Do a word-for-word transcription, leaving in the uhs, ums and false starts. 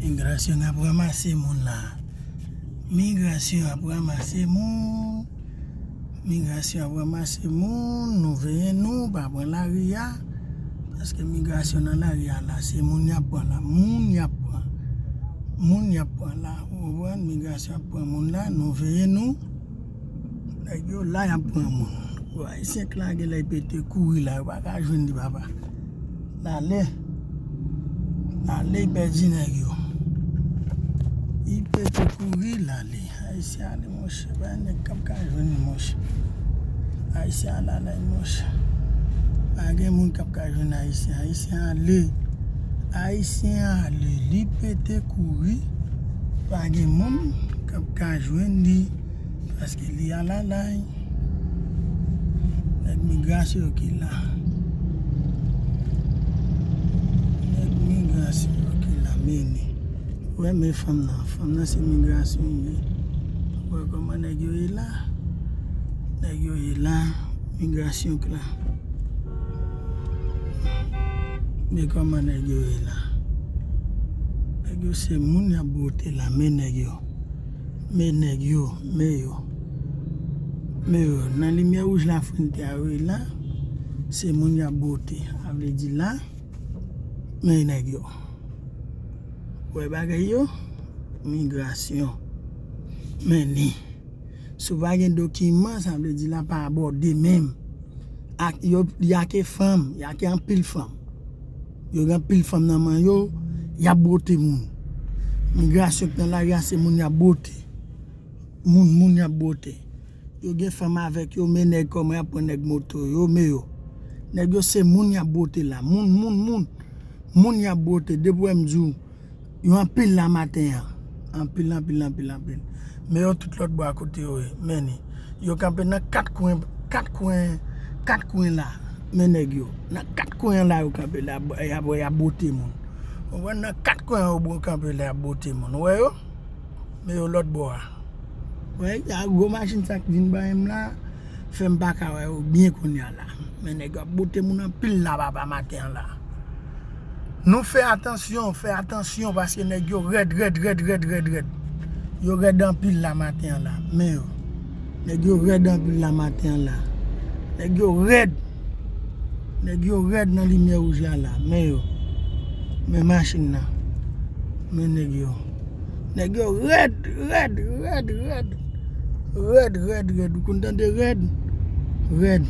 Migrasyon ap ranmase moun la. Migrasyon ap ranmase moun. Migrasyon ap ranmase moun. Nou veye nou, pa pran lari a. Paske migrasyon nan lari a la, se moun y ap pran la. Moun y ap pran. Moun y ap pran la. Ou konprann? Migrasyon ap pran moun la. Nou veye nou. Nèg yo la, y ap pran moun. Bon, Ayisyen k la gen lè y pete kouri la, yo pa ka jwenn li, papa. L ale. L ale, y pèdi nèg yo. Y pete kouri, l ale. Ayisyen ale, monchè. Pa gen nèg k ap ka jwenn li, monchè. Ayisyen ale, ale, monchè. Pa gen moun k ap ka jwenn Ayisyen. Ayisyen ale. Ayisyen ale. Li pete kouri. Pa gen moun k ap ka jwenn li. Paske li alalay. Nèg migrasyon ki la. Nèg migrasyon ki la, mennen. Ou wè, men fanm nan. Fanm nan se migrasyon li ye. Ou wè kòman nèg yo ye la? Nèg yo ye la. Migrasyon ki la. Men kòman nèg yo ye la? Nèg yo se moun y ap bwote la, men nèg yo. Men nèg yo, men yo. Men yo, nan limyè wouj la, frè m te a yo ye la. Se moun y ap bwote. Sa vle di la, men nèg yo. Wè bagay yo? Migrasyon. Men li. Si w pa gen dokiman, sa vle di la pa abòde menm. Ak yo, y a ke fanm, y a ke anpil fanm. Yo gen anpil fanm nan men yo, y ap bwote moun. Migrasyon k nan lari a, se moun y ap bwote. Moun, moun y ap bwote. Yo gen fanm avèk yo, men nèg kòman y ap pran nèg moto yo, men yo. Nèg yo se moun y ap bwote la. Moun, moun, moun. Moun y ap bwote. Depi w wè m di w, yo anpil la maten an. Anpil, anpil, anpil, anpil. Men yo tout lòt bò a kote yo ye. Men ni. Yo kanpe nan kat kwen, kat kwen, kat kwen la. Men nèg yo. Nan kat kwen an la yo kanpe la, y ap, y ap bwote moun. Ou konprann? Nan kat kwen an yo bwo-, kanpe la, y ap bwote moun. Ou wè yo? Men yo lòt bò a. Wè, y a gwo machin sa k vin bay m la, fè m pa ka wè yo byen kounye a la. Men nèg yo ap bwote moun anpil la, papa, maten an la. Nou fè atansyon, fè atansyon, paske nèg yo rèd, rèd, rèd, rèd, rèd, rèd. Yo rèd anpil la maten an la. Men yo. Nèg yo rèd anpil la maten an la. Nèg yo rèd. Nèg yo rèd nan limyè wouj la la. Men yo. Men machin nan. Men nèg yo. Nèg yo rèd, rèd, rèd, rèd. Rèd, rèd, rèd. Ou konn tande rèd? Rèd.